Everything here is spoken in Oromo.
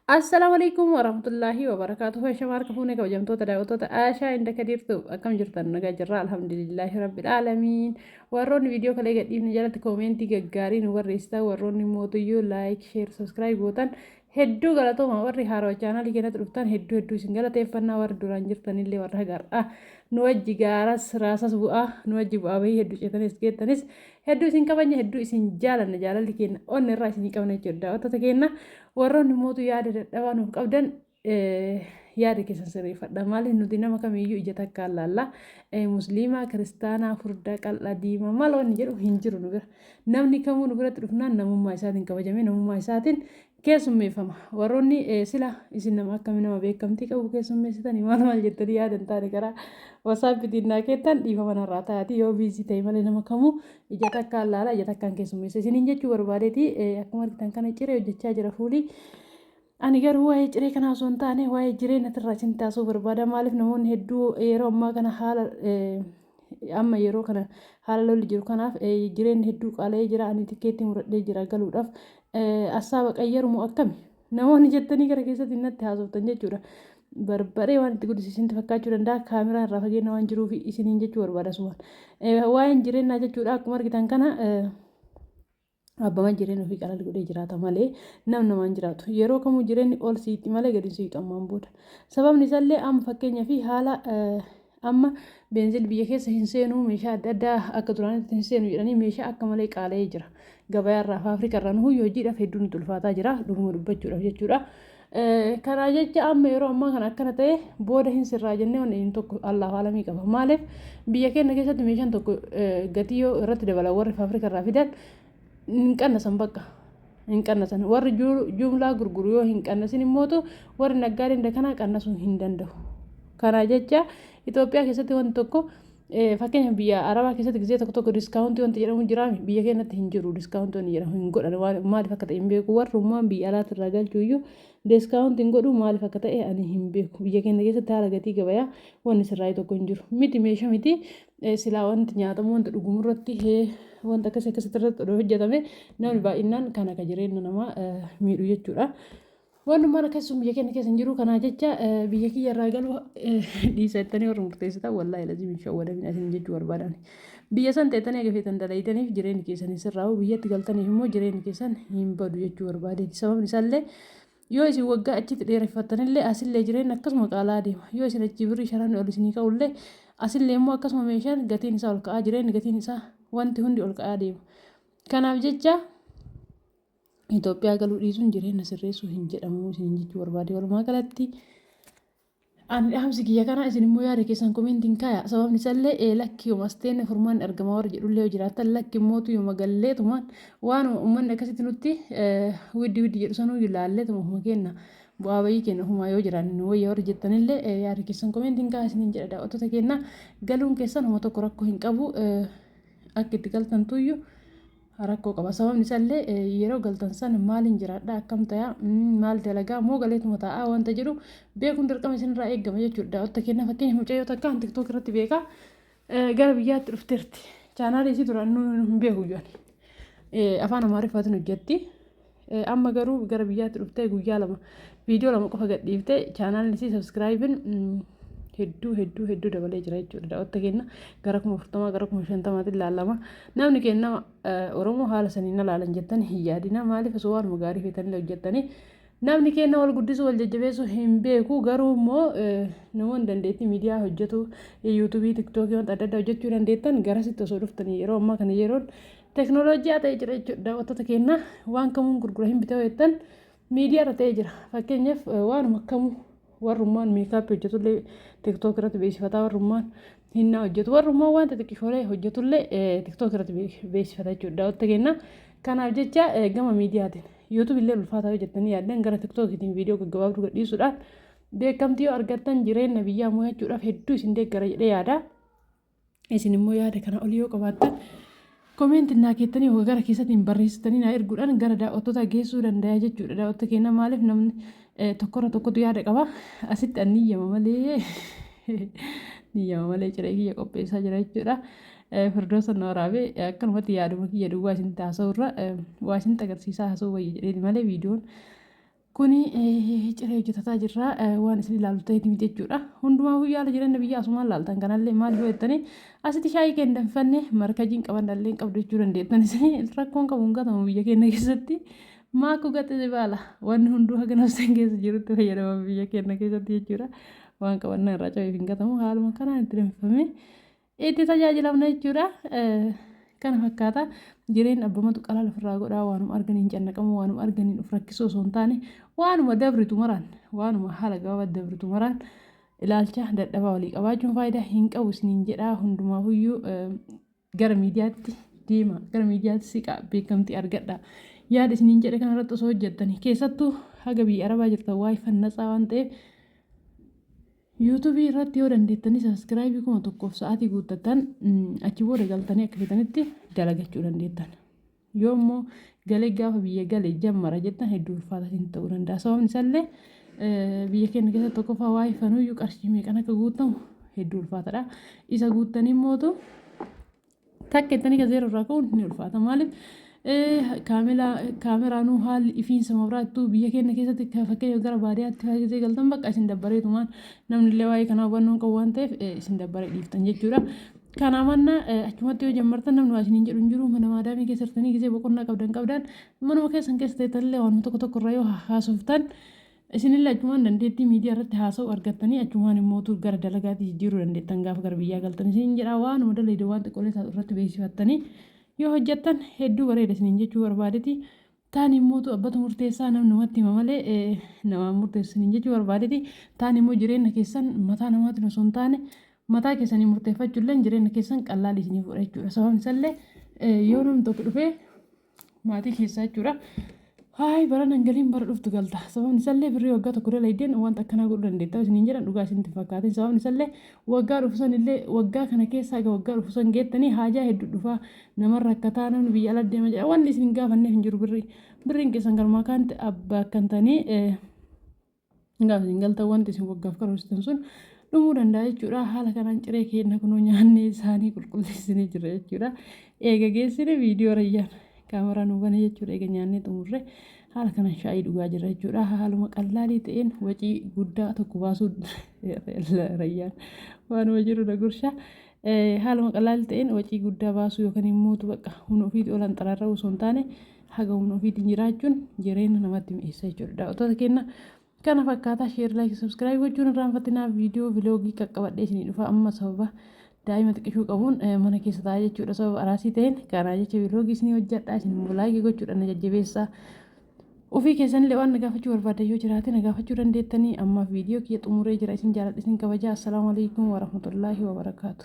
Assalaamu alaikum warahmatullaahi wabarakaatuhu. Ashama harka fuunee kabajamtoota daawwattoota Aashaa inda Kadiirtu akkam jirtan nagaa jirra alhamdulillaahi rabbil aalamiin. Warroonni viidiyoo kalee gadhiifne jalatti koomeentii gaggaarii nu barreessitan warroonni mootuyyuu laayik sheer sabiskiraayib gootan hedduu galatooma warri haarawa chaanaalii keenyatti dhuftan hedduu hedduu isin galateeffannaa warri duraan jirtanillee warra hagar'a nu wajji gaaras raasas bu'aa nu wajji bu'aa bahii hedduu ceetanis geettanis Hedduu isin kabajna hedduu isin jaalanna jaalalli keenya onna irraa isinii qabna jechuudha daawwattoota keenya warroonni mootu yaada dadhabaa nuuf qabdan yaada keessan sirreeffadha maaliif nuti nama kamiyyuu ija takkaan laalla musliimaa kiristaanaa furdaa qal'aa diimaa maal wanni jedhu hin jiru nu bira namni kamuu nu biratti dhufnaan namummaa isaatiin kabajamee namummaa isaatiin keessummeeffama. Warroonni sila isin nama akkami nama beekamtii qabu keessummeessitanii maal maal jettanii yaadan taane karaa wasaappiitiin naa keettan dhiifama narraa taati yoo biizii ta'e malee nama kamuu ija takkaan laala ija takkaan keessummeessa isiniin jechuu barbaadeeti akkuma argitan kana ciree hojjechaa jira fuulii. Ani garuu waa'ee ciree kanaa osoo hin taane waa'ee jireenya irraa isin taasisuu barbaada maaliif namoonni hedduu yeroo ammaa kana haala amma yeroo kana haala lolli jiru kanaaf jireenyi hedduu qaala'ee jira ani tikkeettii muradhee jira galuudhaaf assaaba qayyaru moo akkami namoonni jettanii gara keessatti natti haasoftan jechuudha. Barbaree waan itti guddise isinitti fakkaachuu danda'a kaameraan irraa fageenya waan jiruuf isiniin jechuu barbaada sumaan. Waa'een jireenyaa jechuudha akkuma argitan kana abbama jireenya ofii qalal godhee jiraata malee nam namaan jiraatu. Yeroo kamuu jireenyi ol siixi malee gadi siixu ammaan booda. Sababni isaallee amma fakkeenyaa fi haala Amma beenzil biyya keessa hin seenu meeshaa adda addaa akka duraanitti hin seenu jedhanii meeshaa akka malee qaala'ee jira. Gabayaa irraa faafrika irraa nu huyyu hojiidhaaf hedduu nutti ulfaataa jira dhuguma dubbachuudhaaf jechuudha. Kanaa jecha amma yeroo ammaa kana akkana ta'e booda hin sirraa jennee wanni inni tokko Allaahu alamii qaba. Maaliif biyya keenya keessatti meeshaan tokko gatii yoo irratti dabalan warri faafrika irraa fidan hin qannasan bakka hin qannasan warri jumlaa gurguru yoo hin qannasin immootu warri naggaadeen dakanaa qannasuu hin danda'u. Kana jecha Itoophiyaa keessatti wanti tokko fakkeenya biyya Arabaa keessatti gisee tokko tokko diskaawuntii wanti jedhamu jiraami biyya keenyatti hin jiru diskaawuntii wanti jedhamu hin godhan maaliif akka ta'e hin beeku warrummaan biyya alaatti irraa galchuu iyyuu diskaawuntii hin godhu maaliif akka ta'e ani hin beeku biyya keenya keessatti haala gatii gabayaa wanni sirraa'e tokko hin jiru miti meeshaa miti silaa wanti nyaatamu wanta dhugumu irratti wanta akkasii akkasitti irratti odoo hojjetame namni baay'inaan kan akka jireenya namaa miidhu jechuudha. Wantummaan akkasii sun biyya keenya keessa hin jiru kanaa jecha biyya kiyya irraa galuu dhiisa jettanii warra murteessitan wallaahi lazim hin shawwadamin asin jechuu barbaadan. Biyya san teettanii haga feetan dalaytaniif jireenyi keessan hin sirraa'u biyyatti galtaniif immoo jireenyi keessan hin badu jechuu barbaadeeti. Sababni isaallee Yoo isin waggaa achitti dheereffattanillee asillee jireenyi akkasuma qaala'aa deema. Yoo isin achii birrii sharanni ol isinii ka'ullee asillee immoo akkasuma meeshaan gatiin isaa ol ka'aa jireenyi gatiin isaa wanti hundi ol ka'aa deema. Kanaaf jecha Itoophiyaa galuu dhiisuun jireenya sirreessuu hin jedhamu isiniin jechuu barbaade walumaa galatti. Ani dhaamsi kiyya kana isin immoo yaada keessan komentiin kaaya sababni isallee ee lakki yooma as teenne furmaanni argama warri jedhullee yoo jiraattan lakki immootu yooma galleetumaan waanuma uummanni akkasitti nutti widdi widdi jedhu sanuu laalleetuma ofuma keenna bu'aa bayii keenya ofumaa yoo jiraanne nu wayya warri jettanillee yaada keessan komentiin kaaya isiniin jedha daawwattoota keenya galuun keessan homa tokko rakkoo hin qabu akka itti galtantuyyuu rakkoo qaba. Sababni isaallee yeroo galtan san maaliin jiraadha akkam ta'a maal dalagaa moo galeetuma ta'a wanta jedhu beekuun dirqama isinirraa eegama jechuudha. Daawwatta kenna fakkeenya mucayyoo takka an tiktook irratti beeka gara biyyaatti dhufteerti. Chaanaalii isii duraan hin beeku iyyuu ani. Afaan Amaariffaatiin hojjetti. Amma garuu gara biyyaatti dhuftee guyyaa lama viidiyoo lama qofa gadhiiftee chaanaalli isii sabskiraayibin hedduu hedduu hedduu dabalee jira jechuudha. Daawwatta keenya gara 40,000 gara 50,000tti ilaalama. Namni keenya Oromoo haala saniin na laalan jettan hin yaadina. Maaliif osoo waanuma gaarii feetanillee hojjettanii namni keenya wal guddisuu wal jajjabeessuu hin beeku garuu immoo namoonni dandeettii miidiyaa hojjetu yuutuubii tiktookii wanta adda addaa hojjechuu dandeettan garasitti osoo dhuftanii yeroo ammaa kana yeroon Teknooloojiyaa ta'ee jira jechuudha daawwattoota keenya waan kamuun gurgura hin bitee jettan miidiyaa irra ta'ee jira fakkeenyaaf waanuma kamuu warrummaan meekaappii hojjetullee tiktook irratti beeksifataa warrummaan hinnaa hojjetu warrummaan waan xixiqqishoolee hojjetullee tiktook irratti beeksifata jechuudha daawwattoota keenya kanaaf jecha gama miidiyaatiin yuutuub illee ulfaataa yoo jettanii yaaddan gara tiktookiitiin viidiyoo gaggabaabduu gadhiisuudhaan beekamtii yoo argattan jireenya biyyaa mo'achuudhaaf hedduu isin deeggara jedhee yaada. Isin immoo yaada kana olii yoo qabaattan komeenti naa keettanii yookaan gara keessatti barreessitanii naa erguudhaan gara daawwattoota geessuu danda'a jechuudha. Daawwattoota keenya maaliif namni tokkorra tokkotu yaada qaba. Asitti an niyyama malee niyyama malee ciree kiyya qopheessaa jira jechuudha. Firdoosa na waraabee akkanumatti yaaduma kiyya duwwaa isin haasa'u irra waa isinitti agarsiisaa haasa'uu wayya jedheen malee viidiyoon. Kuni ciree hojjetataa jirra waan isin ilaalu ta'eeti miti jechuudha. Hundumaa yaala jireenya biyya asumaan laaltan kanallee maal yoo jettanii asitti shaayii keenya danfanne markajiin qabannallee hin qabdu jechuu dandeettan isin rakkoon qabu hin gatamu biyya keenya keessatti. Maakku gaxise baala wanni hunduu haga nafseen keessa jirutti fayyadama biyya keenya keessatti jechuudha. Waan qabannaa irraa cabeef hin gatamu haaluma kanaan itti danfifamee itti tajaajilamna jechuudha. Kana fakkaata jireenya abbamatu qalaa ofirraa godhaa waanuma arganiin cannaqamu waanuma arganiin of rakkisuu osoo hin taane waanuma dabritu maraan waanuma haala gabaabaa dabritu maraan ilaalcha dadhabaa walii qabaachuun faayidaa hin qabu isiniin jedhaa hundumaafuyyuu gara miidiyaatti deema gara miidiyaatti siqaa beekamtii argadha yaada isiniin jedhe kanarratti osoo hojjettanii keessattuu haga biyya arabaa jirtan waa'ee fannatsaa waan ta'eef Yuutuubii irratti yoo dandeettanii sabiskiraayibii 1000f sa'aatii guuttattan achi booda galtanii akka feetanitti dalagachuu dandeettan. Yoo immoo galee gaafa biyya gale jammara jettan hedduu ulfaataa isin ta'uu danda'a. Sababni isaallee biyya keenya keessatti tokkoffaa waa'ee fanuyyuu qarshii meeqan akka guuttamu hedduu ulfaataadha. Isa guuttanii mootu Takka jettanii ka zeeroo irraa ka'uun ni ulfaata. Maaliif kaameraanuu haalli ifiinsa mabraattuu biyya keenya keessatti fakkeenya gara baadiyyaatti fayyadee galtan bakka isin dabbareetumaan namni illee waa'ee kanaa hubannoo hin qabu waan ta'eef isin dabbaree dhiiftan jechuudha. Kanaa manna achumatti yoo jammartan namni waa isiniin jedhu hin jiru mana maadaamii keessa jirtanii gisee boqonnaa qabdan qabdan manuma keessan keessa teettanillee waanuma tokko tokko irraa yoo haasoftan Isinillee achumaan dandeettii miidiyaa irratti haasa'u argattanii achumaan immootu gara dalagaatti jijjiiruu dandeettan gaafa gara biyyaa galtan isiniin jedha waanuma dalayde waan xiqqoolee taatu irratti beeksifattanii yoo hojjettan hedduu bareeda isiniin jechuu barbaadeti. Taan immootu abbatu murteessaa namni namatti hima malee namaan murteessu isiniin jechuu barbaadeti. Taan immoo jireenya keessan mataa namaatiin osoo hin taane mataa keessanii murteeffachuullee jireenya keessan qallaalii isinii godha jechuudha. Sababni isaallee yoo namni tokko dhufee maatii keessaa jechuudha. Haay bara nan galiin bara dhuftu galta. Sababni isallee birrii waggaa tokko dalaydeen wanta akkanaa godhuu dandeetta isiniin jedhan dhugaa isinitti hin fakkaatin. Sababni isallee waggaa dhufu san illee waggaa kana keessaa egaa waggaa dhufu san geettanii haajaa hedduu dhufaa namarra rakkataa namni biyya ala deema jedha wanni isin gaafanneef hin jiru birrii. Birriin keessan galmaa kaanti abbaa akkantanii Gaafa isin galtan wanti isin waggaaf karoorsitan sun dhumuu danda'a jechuudha. Haala kanaan ciree keenya kunoo nyaannee isaanii qulqulleessinee jirra jechuudha. Eega geessine viidiyoo rayyaan kaameraa nu bane jechuudha. Eega nyaannee xumurre haala kanaan shaayii dhugaa jirra jechuudha. Haaluma qallaalii ta'een wacii guddaa tokko baasuu rayyaan waanuma jiru na gursha. Haaluma qallaalii ta'een wacii guddaa baasuu yookaan immoo bakka humna ofiitii ol hanxaraarra'uu osoo hin taane haga humna ofiitiin jiraachuun jireenya namatti mi'eessa jechuudha. Daawwattoota keenya kana fakkaataa sheer laayik sabskiraayib gochuun irraanfatinaa viidiyoo viloogii qaqqabadhee isinii dhufa amma sababa daa'ima xiqqishuu qabuun mana keessa taa'aa jechuudha sababa araasii ta'een kanaa jecha viloogii isinii hojjedha isin immoo laayikii gochuudhaan na jajjabeessaa. Ofii keessanillee waan na gaafachuu barbaaddan yoo jiraate na gaafachuu dandeettanii ammaaf viidiyoo kiyya xumuree jira isin jaaladha isin kabajaa assalaamu alaikum warahmatullaahi wabarakaatu.